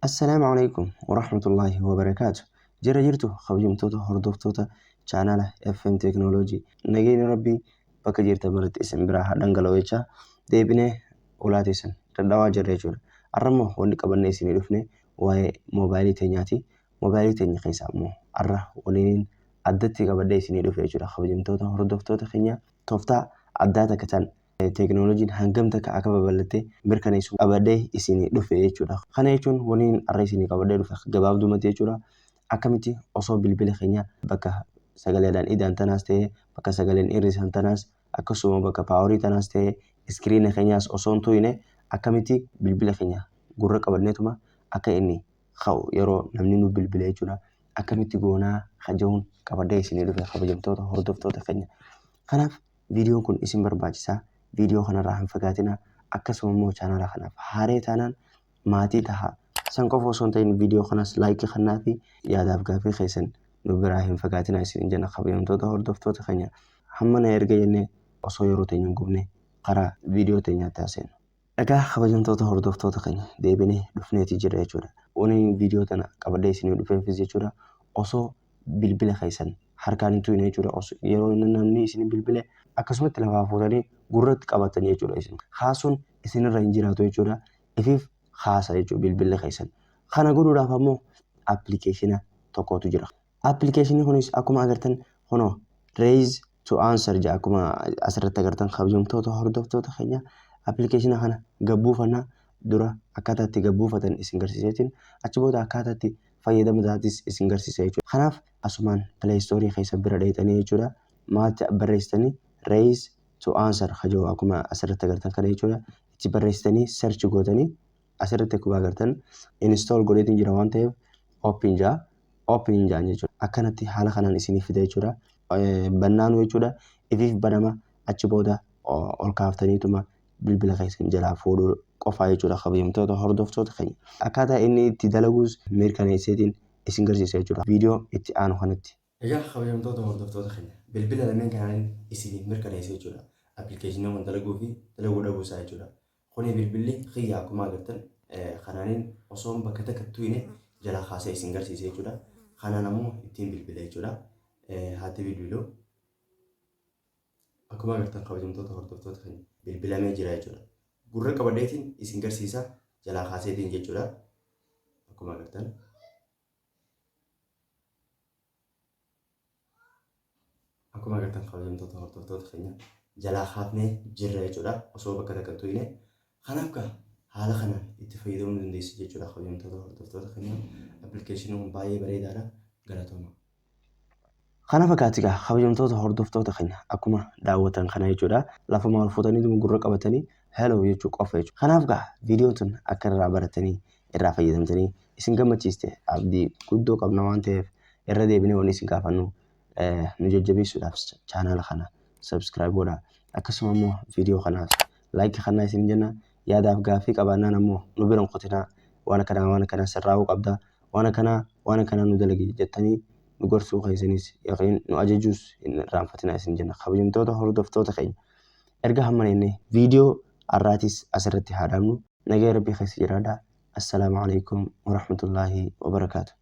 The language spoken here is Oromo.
Assalaamu alaikum warahmatullaahi wabarakaatu. Jira jirtu kabajamtoota hordoftoota chaanaala FM Teekinooloojii. Nageenyi Rabbii bakka jirtan maratti isin biraa haa dhangala'u jechaa deebinee ulaa teessan dadhawaa jirra jechuudha. Har'a immoo wanni qabannee isinii dhufne waa'ee moobaayilii teenyaati. Moobaayilii teenya keessaa immoo har'a waliin addatti qabadhee isinii dhufe jechuudha. Kabajamtoota hordoftoota keenya tooftaa addaa takka tan teekinooloojiin hangam takka akka babal'atte mirkaneessu qabadhee isinii dhufe jechuudha. Kana jechuun waliin har'a isinii qabadhee dhufe gabaabdumatti jechuudha. Akkamitti osoo bilbila keenya bakka sagaleedhaan idaan tanaas ta'e, bakka sagaleen hir'isan tanaas, akkasuma bakka paaworii tanaas ta'e, iskiriina keenyaas osoo hin tuqne akkamitti bilbila keenya gurra qabadneetuma akka inni ka'u yeroo namni nu bilbile jechuudha. Akkamitti goonaa kaja'uun qabadhee isinii dhufe, kabajamtoota hordoftoota keenya. Kanaaf viidiyoon kun isin barbaachisaa. Viidiyoo kanarraa hin fagaatinaa. Akkasuma immoo chaanaala kanaaf haaree taanaan maatii tahaa. San qofa osoo hin ta'in viidiyoo kanas laayikii kennaa fi yaadaaf gaaffii keessan nu biraa hin fagaatinaa isin jenna, kabajamtoota hordoftoota keenya. Hamma na erga jennee osoo yeroo teenya hin gubne karaa viidiyoo teenyaatti haaseennu. Egaa kabajamtoota hordoftoota keenya, deebinee dhufneeti jira jechuudha. Wani viidiyoo tana qabadhee isinii dhufeefis jechuudha, osoo bilbila keessan harkaan hin tuqne jechuudha. Yeroo namni isin bilbile akkasumatti lafaa fuutanii gurratti qabatanii jechuudha isin. Kaasuun isinirra hin jiraatu jechuudha. Ifiif kaasa jechuudha bilbilli keessan. Kana godhuudhaaf ammoo appilikeeshina tokkotu jira. Appilikeeshinni kunis akkuma agartan kunoo Raise to Answer jedha, akkuma asirratti agartan, kabajamtoota hordoftoota keenya. Appilikeeshina kana gabbuufannaa dura akkaataa itti gabbuufatan isin garsiiseetiin achi booda akkaataa itti fayyadama isaatis isin garsiisa jechuudha. Kanaaf asumaan Play Store keessa bira dheeyxanii jechuudha. Maalti barreessitanii? Raise to Answer kajoo akkuma asirratti agartan kana jechuudha. Itti barreessitanii search gootanii asirratti akkuma agartan install godheetiin jira waan ta'eef open jaa, open jaan jechuudha. Akkanatti haala kanaan isinii fida jechuudha. Bannaanu jechuudha. Ifiif banama, achi booda ol kaaftaniituma bilbila keessan jalaa fuudhuu qofaa jechuudha, kabajamtoota hordoftoota keenya. Akkaataa inni itti dalaguus mirkaneesseetiin isin garsiisa jechuudha. Viidiyoo itti aanu kanatti. Egaa kabajamtoota hordoftoota keenya, bilbila lameen kanaan isiniif mirkaneessa jechuudha. Appilikeeshiniin kun dalaguu fi dalaguu dhabuu isaa jechuudha. Kuni bilbilli kiyya akkuma agartan kanaaniin osoo bakka takka tuyne jalaa kaasee isin garsiisa jechuudha. Kanaan ammoo ittiin bilbila jechuudha. Haati bilbiluu akkuma agartan, kabajamtoota hordoftoota keenya, bilbilamee jira jechuudha. Gurra qabadheetiin isin garsiisa jalaa kaaseetiin jechuudha. Akkuma agartan. Akkuma agartan, kabajamtoota hordoftoota keenya, jalaa kaafnee jirra jechuudha osoo bakka takka hin tuyne. Kanaaf gaa haala kanaan itti fayyadamuu dandeessu jechuudha, kabajamtoota hordoftoota keenya. Appilikeeshiniin kun baay'ee bareedaadha. Galatooma. Kana fakkaati gaa, kabajamtoota hordoftoota keenya, akkuma daawwatan kana jechuudha. Lafuma ol fuutanii gurra qabatanii hello jechuu qofa jechuudha. Kanaaf gaa viidiyoon tun akka irraa baratanii irraa fayyadamtanii isin gammachiiste abdii guddoo qabna waan ta'eef, irra deebinee wanni isin gaafannu nu jajjabeessuudhaaf chaanaala kana subscribe godhaa. Akkasuma immoo viidiyoo kanaaf like kannaa isin jenna. Yaadaaf gaaffii qabaannaan ammoo nu bira hin kutinaa. Waan akkanaa, waan akkanaa sirraa'uu qabda, waan akkanaa, waan akkanaa nu dalagi jettanii nu gorsuu keessanis yookiin nu ajajuus hin irraanfatinaa isin jenna, kabajamtoota hordoftoota keenya. Erga hamma jennee viidiyoo har'aatis asirratti haa dhaabnu. Nagaya Rabbii keessa jiraadhaa. Assalaamu alaikum warahmatullaahi wabarakaatu.